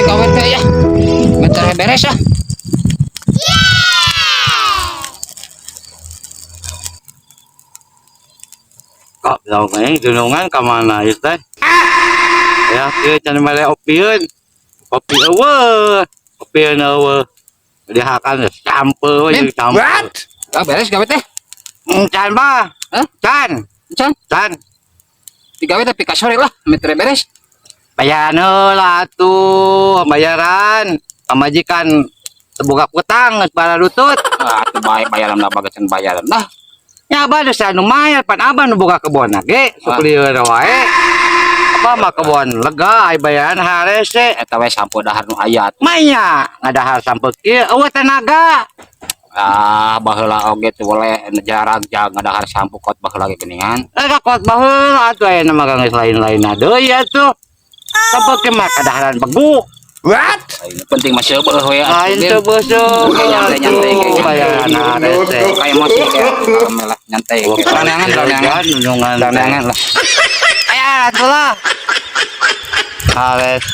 We gawe teh ya. Bentar beres ah. Kok jauh kayaknya dunungan ka mana ieu teh? Ya, ieu can mere opieun. Kopi eueuh. Opieun eueuh. Dihakan sampeu we Min, jeung sampeu. Ah, beres gawe teh. Can bah. Hah? Can. Can, Can. digawe teh pika sore lah, bentar beres. Bayaran heula atuh, bayaran. Pamajikan teu boga kutang geus bararutut. Ah, atuh bae bayaran lah bagesan bayaran lah. Ya abah geus anu mayar pan abah nu boga kebon ge, sok lieur wae. Abah mah kebon lega ai bayaran harese. Eta we sampo dahar nu aya atuh. Maya ngadahar sampeu kieu eueuh tenaga. Ah, baheula oge teu boleh jarang jarang ngadahar sampo kot baheula ge geuningan. Eh kakot baheula atuh aya mah geus lain-lain deui atuh. Sampeu kieu mah kadaharan begu. What? Penting mah seubeuh we atuh. Lain teu beuseum Nyantai-nyantai atuh kayak bayaran harese. Kayak emosi kayak rame lah nyantai. Raneangan raneangan Nunungan raneangan lah. Aya atuh lah. Hares.